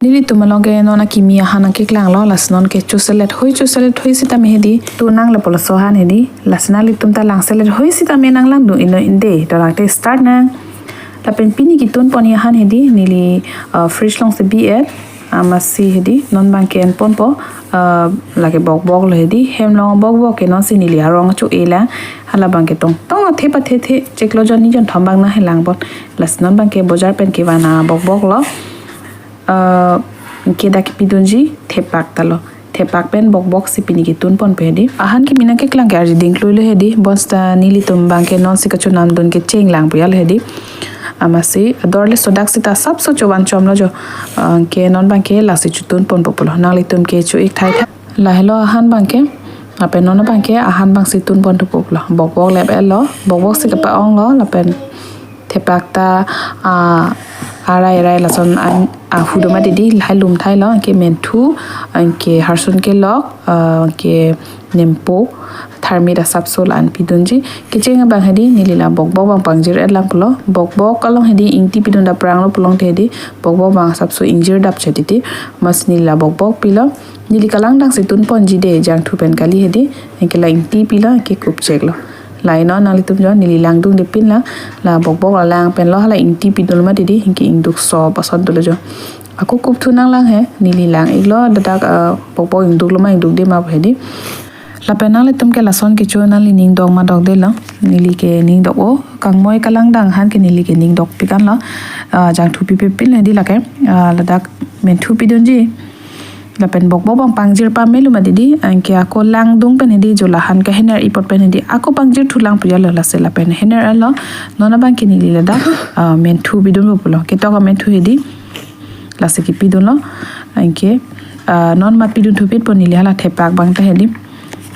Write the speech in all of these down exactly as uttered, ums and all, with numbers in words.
Nelitum along ke non akimi ahan nangkeklanglo, lasi non ke choselet hoi, choselet hoi sitame hedi. Tu nang le poloso ahan hedi. Lasi nanglitum ta langselet hoi sitame nanglangdun iknon inde. To lake start nang. Lapen pini ketunpon ahan hedi. Neli, uh, fridge alongsi bi-et. Amatsi hedi. Non abangke enponpo. Uh, lake bokbok lo hedi. Hem along bokbok ke nonsi neli arong cho-e lang. Hala abangke tongtong athe pathe the cheklo, jon ni jon thom abang nanghelangpon. Lasi non abangke bojar pen kevan abokbok lo. Uh, ke dak kepidunji thepak talo. Thepak pen bokbok si pini ketunponpo hedi. Ahan kimi nangkeklang ke arje dingkluilo hedi. Bonsita nelitum abangke nonsi kachonamdun kecheng lang puyal hedi. Amatsi ador le sodak sita asapso chovan chomlo jo. Uh, ke non abangke lasi chotunponpo pulo. Nanglitum ke cho-ik thaitha. Lahelo ahan abangke. Lapen non abangke ahan abangsi tunponthupo pulo. Bokbok lep-etlo. Bokbok si kepa-onglo. Lapen thepak ta, ah, arai arai lason an, ah, hudoma didi lahai lum thailo, anke menthu, anke harsun kelok, ah, anke nempo, tharmit asapso la-an pidunji. Kecheng abang hedi, neli la bokbok abang pangjir-et lang pulo. Bokbok along hedi ingti pidun dap pranglo pulangte hedi, bokbok abang asapso ingjir dap chot titi. Amatsi neli la bokbok pilo. Neli kalangdangsi tunponji de, jangthu pen kali hedi, anke la ingti pilo, anke kupcheklo. Lahai non nanglitum jo, neli langdunde pin la, la bokbok la lang penlo, hala ingti pidun ma didi, anke ingduk sop ason dolo jo. Ako kupthu nanglang he, neli lang-iklo, dadak, ah, bokbok ingduklo ma ingdukde ma hedi. Lapen nanglitum ke lason kecho nangli ning dok ma dokdelo, neli ke ning dok-o, kangmoi kalangdang ahan ke neli ke ning dokpik anlo, ah, jangthu pipe pin hedi lake, ah, ladak menthu pidunji. Lapen bokbok abang pangjir pamelo ma didi, anke ako langdung pen hedi jo la ahan kehener ipot pen hedi, ako pangjirthu lang puyalo lasi lapen hener-etlo, non abangke neli ladak, ah, menthu pidunpo pulo, ketok amenthu hedi, lasi kepidunlo, anke, ah, non mat pidunthu pitpo neli hala thepak abang ta hedi.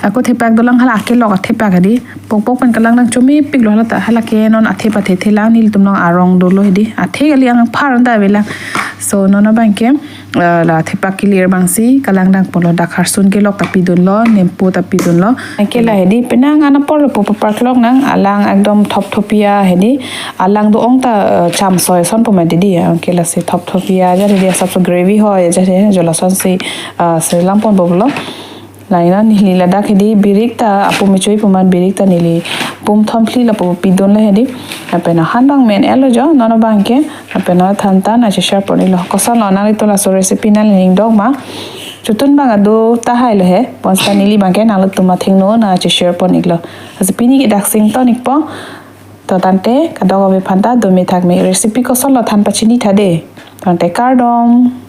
Ako thepak dolang hala akelok athepak hedi. Bokbok pen kalangdang chomepiklo hala ta. Hala ke non athe pathe the lang, nelitum along arong dolo hedi. Athe kali angphar ta avelang. So non abangke, eh, la thepak kelir abangsi kalangdang ponlo, dak harsun kelok ta pidunlo, nempo ta pidunlo. Anke la hedi penang ana porlo po paparklok nang, alang ekdom thopthopia hedi. Alang do-ong ta, eh, chamsoi asonpo ma didi. Anke lasi thopthopia ajat hedi, asapso gravy hoi ajat he, jo lasonsi, eh, selamponpo pulo. Lahai non neli ladak hedi birik ta apum me-choipo ma, birik ta neli pum thomphli lapu pidunlo hedi. Lapen ahan abang men-etlo jo, non abangke, lapen non than ta nangcheshare pon-iklo. Kosonlo nanglitum laso recipe nangli ning dok ma. Chotun abang ado tahailo he, bonsita neli abangke nanglitum athengno nangcheshare pon-iklo. Lasi pini ke daksi ington-ikpo. To tangte kadokave aphanta dome thakme, recipe kosonlo than pachini tha de. Tangte kardom.